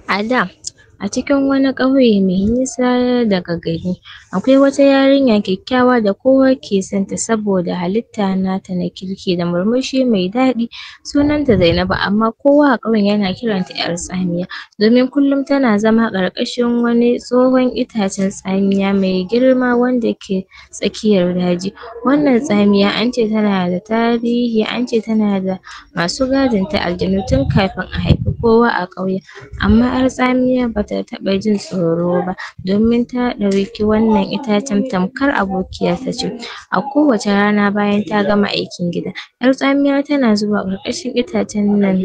A da, a cikin wani ƙauye mai nisa daga gari, akwai wata yarinya kyakkyawa da kowa ke sonta saboda halitta nata na kirki da murmushi mai daɗi. Sunanta Zainabu, amma kowa a ƙauyen yana kiranta 'yar tsamiya, domin kullum tana zama ƙarƙashin wani tsohon itacen tsamiya mai girma wanda ke tsakiyar daji. Wannan tsamiya ance tana da tarihi, ance tana da masu gadinta aljanu tun kafin a haifi kowa a ƙauyen. Amma 'yar tsamiya bata taɓa jin tsoro ba, domin ta ɗauki wannan itacen tamkar abokiyarta ce. A kowace rana bayan ta gama aikin gida, 'yar tsamiya tana zuwa ƙarƙashin itacen nan,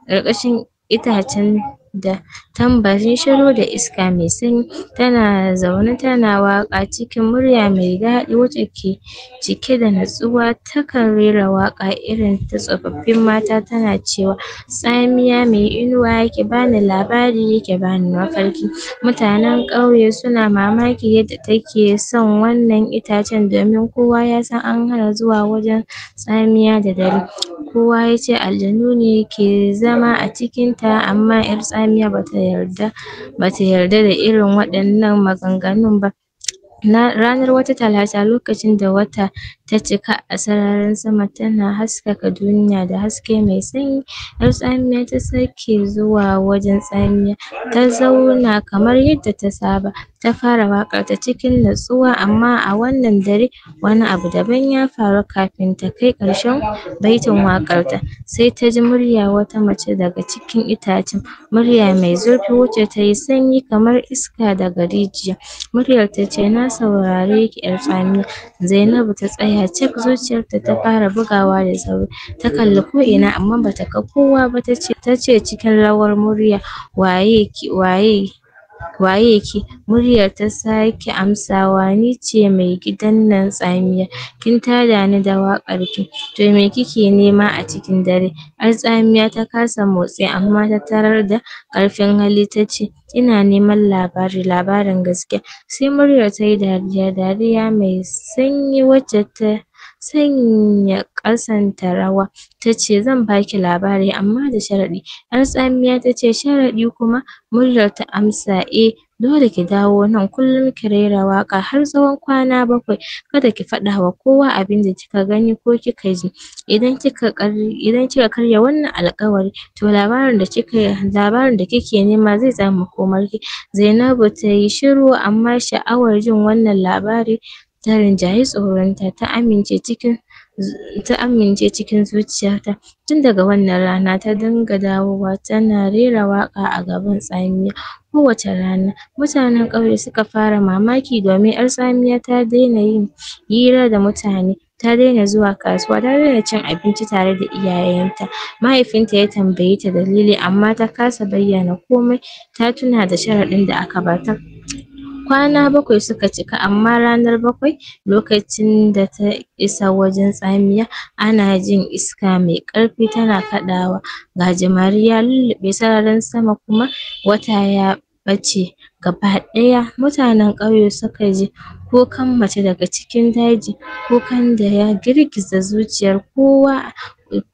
ƙarƙashin itacen da tambarin shiru da iska mai sanyi. Tana zaune tana waƙa cikin murya mai daɗi wacce ke cike da natsuwa. Takan rera waƙa irin ta tsofaffin mata, tana cewa, "Tsamiya mai inuwa, ki bani labari, ki bani mafarki." Mutanen ƙauye suna mamaki yadda take son wannan itacen, domin kowa ya san an hana zuwa wajen tsamiya da dare. Kowa yace aljanu ne ke zama a cikinta, amma 'yar tsamiya bata yarda da irin waɗannan maganganun ba. Ranar wata Talata, lokacin da wata ta cika a sararin sama tana haskaka duniya da haske mai sanyi, 'yar tsamiya ta sake zuwa wajen tsamiya. Ta zauna kamar yadda ta saba, ta fara waƙarta cikin natsuwa. Amma a wannan dare, wani abu daban ya faru. Kafin ta kai ƙarshen baitin waƙarta, sai ta ji murya wata mace daga cikin itacen, murya mai zurfi wacce tayi sanyi kamar iska daga rijiya. Muryar tace, "Na saurare ki, 'yar tsamiya." Zainabu ta tsaya cak, zuciyarta ta fara bugawa da sauri. Ta kalli ko'ina amma bata ga kowa ba. Tace cikin rawar murya, "Waye ki? Waye, waye ke?" Muryar ta sake amsawa, "Ni ce mai gidan nan, tsamiya. Kin tada ni da waƙar ki. To me kike nema a cikin dare?" 'Yar tsamiya ta kasa motsi, amma ta tarar da ƙarfin hali tace, "Ina neman labari, labarin gaskiya." Sai muryar tayi dariya, dariya mai sanyi wacce ta sanya ƙasan ta rawa. Tace, "Zan baki labari, amma da sharaɗi." 'Yar tsamiya tace, "Sharaɗi kuma?" Muryar ta amsa, "Eh, dole ki dawo nan kullum ki rera waƙa har tsawon kwana 7. Kada ki faɗa wa kowa abinda kika gani ko kika ji. Idan kika karya wannan alƙawari, to labarin da kike nema zai zama makomarki." Zainabu tayi shiru, amma sha'awar jin wannan labari ta rinjayi tsoronta. Ta amince cikin zuciyarta. Tun daga wannan rana, ta dinga dawowa tana rera waƙa a gaban tsamiya kowace rana. Mutanen ƙauye suka fara mamaki, domin 'yar tsamiya ta daina yin hira da mutane, ta daina zuwa kasuwa, ta daina cin abinci tare da iyayenta. Mahaifinta ya tambaye ta dalili, amma ta kasa bayyana komai. Ta tuna da sharaɗin da aka bata. Kwana 7 suka cika, amma ranar bakwai, lokacin da ta isa wajen tsamiya, ana jin iska mai ƙarfi tana kaɗawa, gajimare ya lulluɓe sararin sama, kuma wata ya ɓace gaba ɗaya. Mutanen ƙauye suka ji kukan mace daga cikin daji, kukan da ya girgiza zuciyar kowa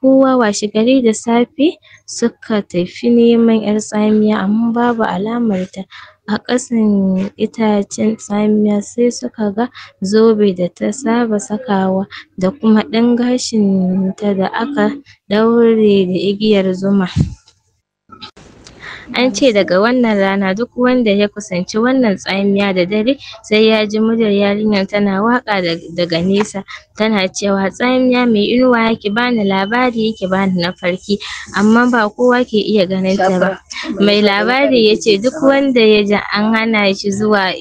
kowa. Washe gari da safe suka tafi neman 'yar tsamiya, amma babu alamarta. A ƙasan itacen tsamiya sai suka ga zobe da ta saba sakawa da kuma ɗan gashin ta da aka ɗaure da igiyar zuma. An ce daga wannan rana, duk wanda ya kusanci wannan tsamiya da dare, sai ya ji muryar yarinyar tana waƙa daga nesa, tana cewa, "Tsamiya mai inuwa, ki bani labari, ki bani mafarki." Amma ba kowa ke iya ganin ta ba. Mai labari yace duk wanda ya ji an hana shi zuwa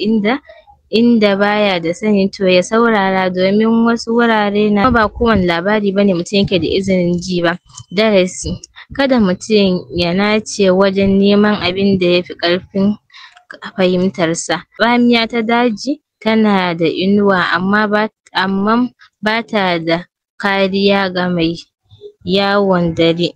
inda baya da sani, to ya saurara, domin wasu wurare na ba kowane labari bane mutum yake da izinin ji ba. Darasi: kada mutum ya nace wajen neman abinda yafi ƙarfin fahimtar sa. Tsamiya ta daji tana da inuwa, amma bata da kariya ga mai yawon dare.